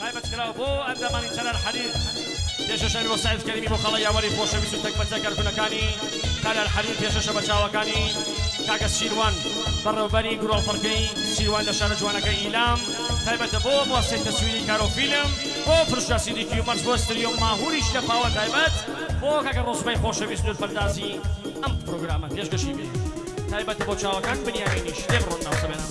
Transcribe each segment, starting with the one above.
تایبەت کراوە بۆ ئەندامانی تەلار حەریر پێشەشەوی بۆ سعید کەریمی بۆ خەڵە یاوەری خۆشەویست و تەک بە تەک کارکونەکانی تەلار حەریر پێشەشە بە چاوەکانی کاکە سیروان بەڕێوبەری گرۆڵپەڕکەی سیروان لە شارە جوانەکەی ئیلام تایبەتە بۆ موەسسەی تەسویری کارۆفیلم بۆ فرشگا سیدی کیومەرس بۆ ستریۆ ماهوریش لە پاوە تایبەت بۆ کاکە ڕۆزبەی خۆشەویست نورپەردازی ئەم پرۆگرامە پێشکەشی بێ تایبەتە بۆ چاوەکان بنیامینیش لێ بڕۆن ناوسەبێنە.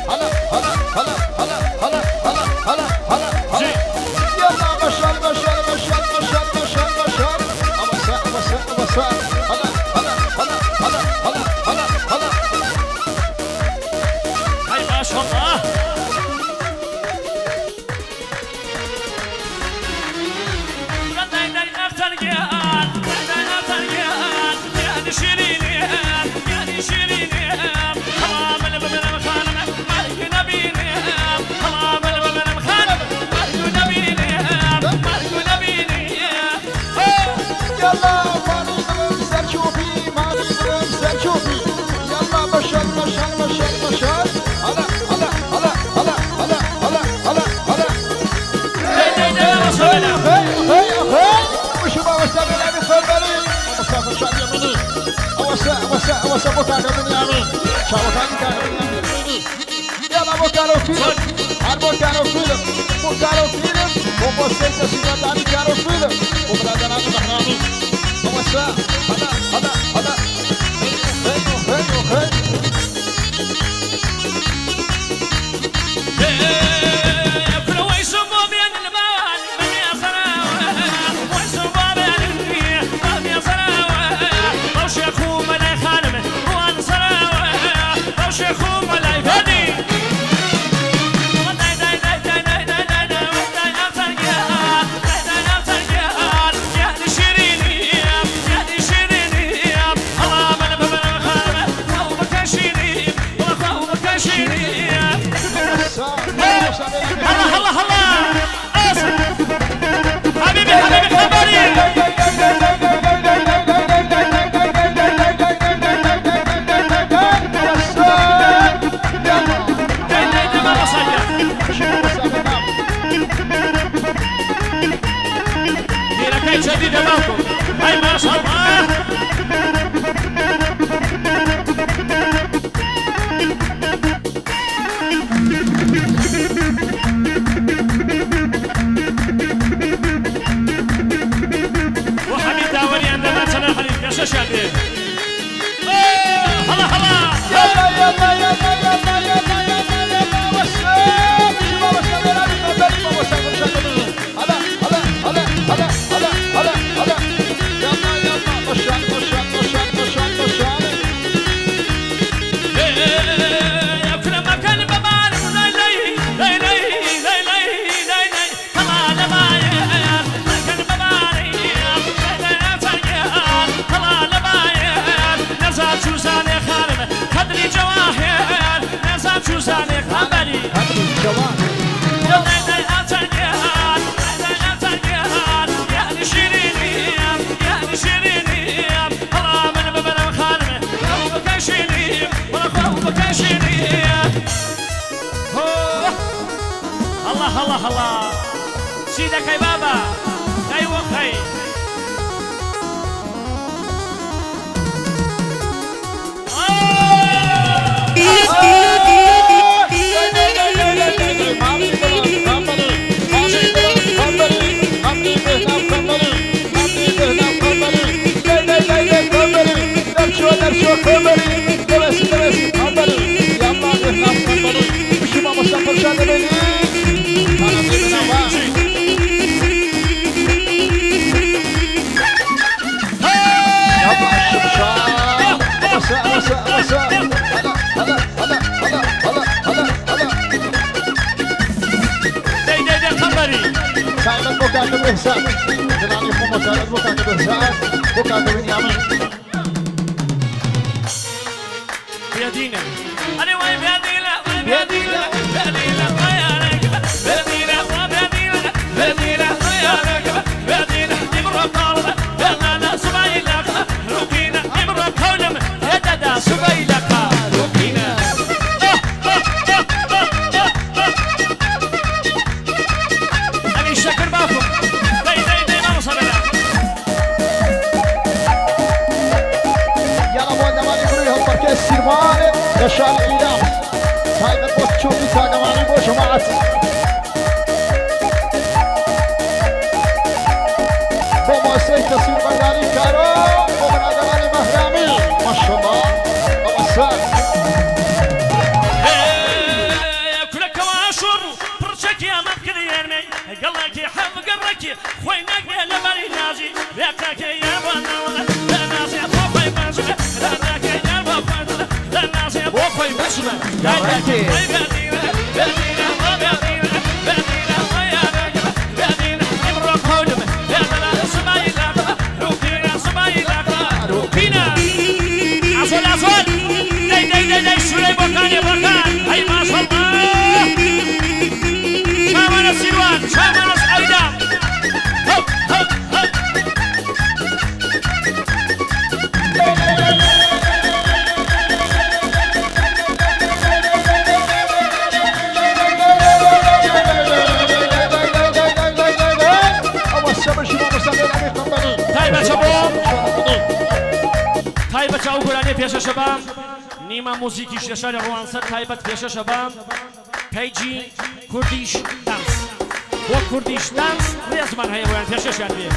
هلا هلا هلا هلا هلا هلا هلا هلا هلا يلا بشار بشار بشار بشار بشار بشار أوسع أوسع أوسع هلا هلا هلا هلا هلا هلا هلا هاي ما شاء الله يلا بوكارو فيلم بوكارو فيلم بوكارو فيلم com vocês a cidadania Caro Filho o Bradarado Barrado وسع هلا هلا هلا هلا هلا هلا الله الله الله حبيبي حبيبي خبري جديدة معكم هاي ما شاء الله وحبيب داوري عندما تناحل يا شاشة هلا هلا يلا يلا يلا يلا يلا يلا يلا والسلام شباب الشباب هلا هلا هلا هلا هلا هلا هلا يلا يلا بشار بشار بشار بشار بشار يا كل ما كان ببال لا لا لا لا لا لا لا لا طلع لبايا ما كان ببالي لا لا ترجع طلع لبايا نزل شوزاني خارم خدري جواهر نزل شوزاني خبري خدري جواهر الله الله الله سيدك يا بابا ايوه خي بيدينا انا وين بيدينا بيدينا بيدينا بيدينا بيدينا بيدينا تسير بنداري كارو وبرادراني مهرامي ما شاء الله أوسع كلك واشر برشك يا مكري يرمي قالك يحب قرك خوينك لبري ناجي ياك يا بنا لا ناس بوخي باشا لا ناس يا بابا لا ناس بوخي باشا لا پێشەشە بە نیمە موزیکیش لە شاری ڕوانسەر تایبەت پێشەشە بە پەیجی کوردیش دانس بۆ کوردیش دانس ڕێزمان هەیە بۆیان پێشەشیان بێ.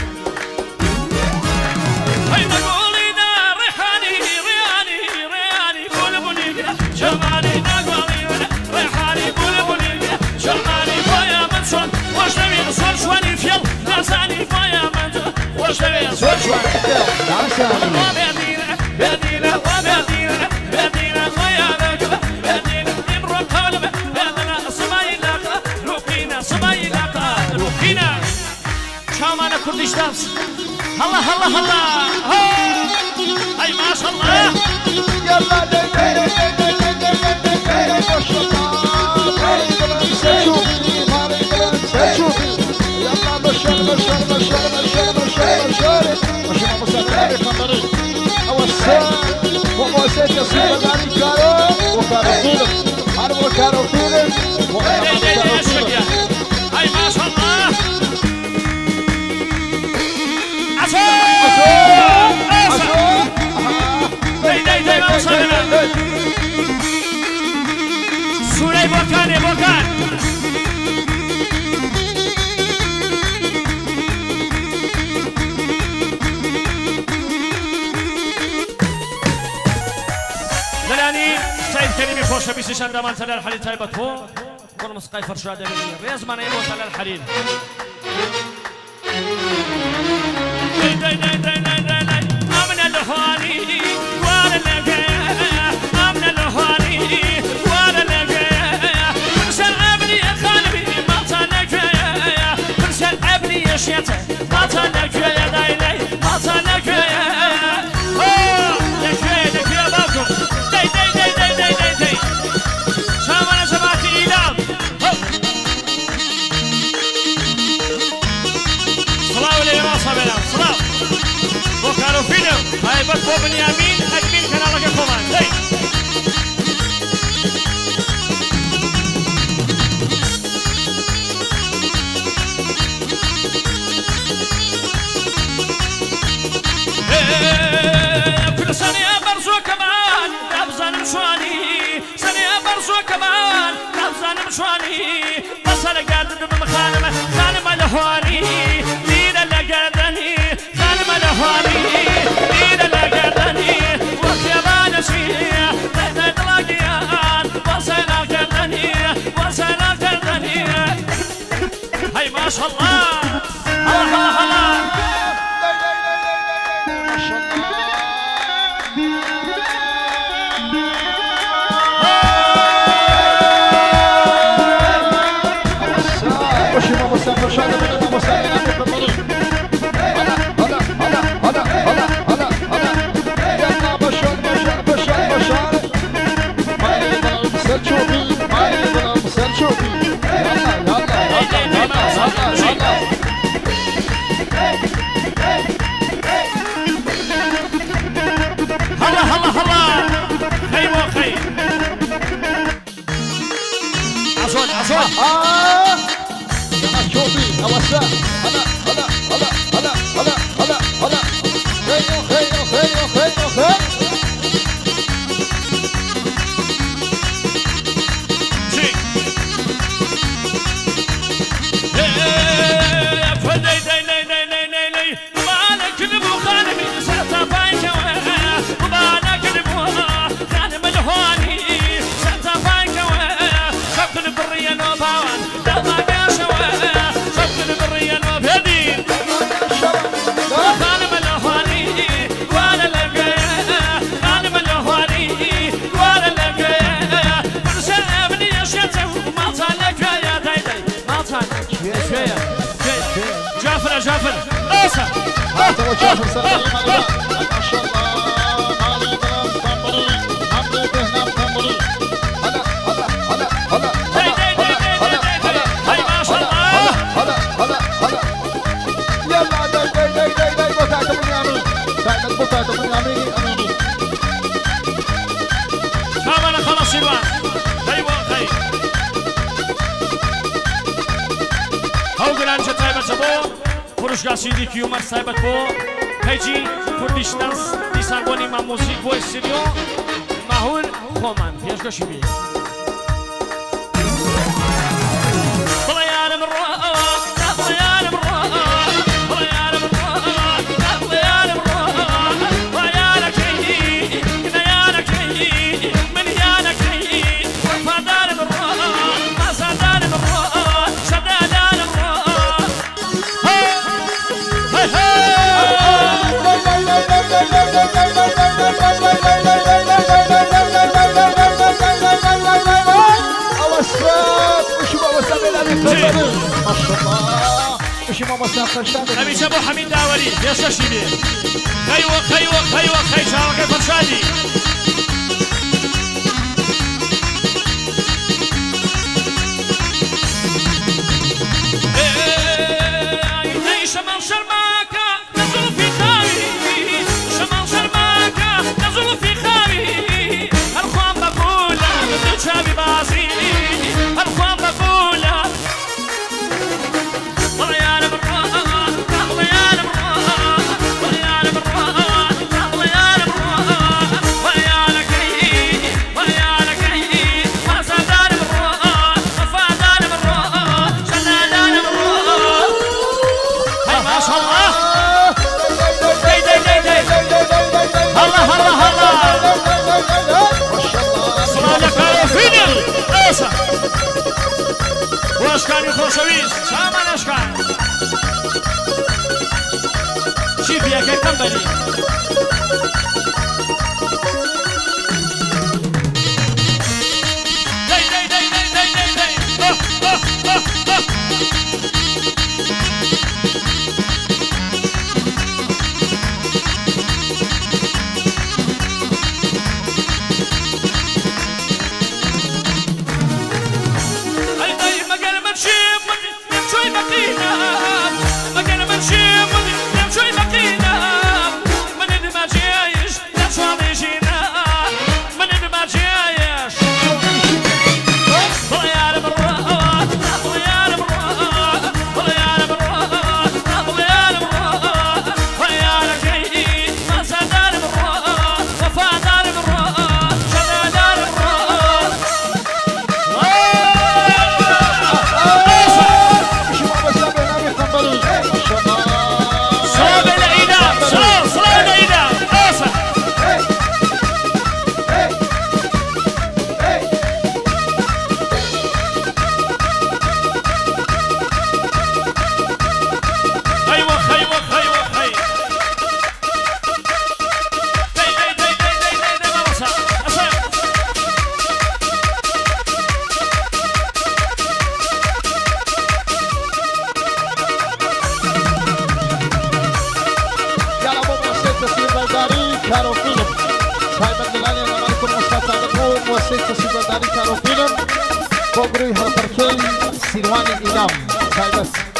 كرديش دانس هلا هلا هلا هاي ما شاء الله يلا دي دي دي دي دي دي دي ما شاء الله يلا بشر بشر بشر بشر بشر بشر بشر هاي ما شاء الله سوري بوكان بوكان للاني سعيد كريمي خوش بيسي شندمان تلال الحليل تايبت هو كل مسقاي فرشادة مني ريزمان ايمو تلال الحليل تایبەت بۆ بنیامین ئەدمین کەناڵەکە خۆمان دەی سەنیا بەرزۆکەمان نابزانم شوانی سەنیا بەرزۆکەمان نابزانم شوانی بەسە لە گەردنم خانمە خانمە لە هوانی لیرە لە گەردنی خانمە لە هوانی هاي ما شاء الله هلا هلا ما شاء الله هلا هلا هلا خي وخي عصون عصون يا شوفي اوسع هلا هلا هلا هلا هلا هلا هلا خيو خيو خيو خيو خيو مالك شوية جعفر جعفر اسا هذا هو جعفر سلام ما شاء الله مالي ظلام طمري عمري بهنا طمري هلا هلا هلا هلا هلا هلا هاي ما شاء الله هلا هلا هلا يلا داي داي داي داي داي بوكا بنيامين داي بوكا بنيامين اميني شابنا خلاص شيروان ايوه خي هاو گلان چه تایبەت بۆ فروشگا سیدی کیومەر تایبەت بۆ پەیجی کوردیش دەنس دیسان بۆنی مامۆزیک بۆ استودیۆ ماهور خۆمان پێشکەشی بێ بڵێ یارم ڕۆ بڵێ یارم ڕۆ بڵێ یارم ڕۆ بڵێ یارم ڕۆ وا یارەکەی نە یارەکەی من یارەکەی وەفادارم ڕۆ ئازادارم ڕۆ شەدادارم ڕۆ هەمیشە بۆ حەمید داوەری پێشەشی بێ خەیوە خەیوە خەیوە خەی چاوەکەی پەرشادی ئەی شەماڵ شەرماکە لە زوڵفی خاوی شەماڵ شەرماکە لە زوڵفی خاوی هەر خوام بەقولە دوو چاوی بازی هەر خوام بەقولە واشکانی خۆشەویست چامان ئەشکان چی پیەکەی قەمبەری دەی دەی دەی دەی دەی دەی دەی سیروانی ئیلام تایبەت.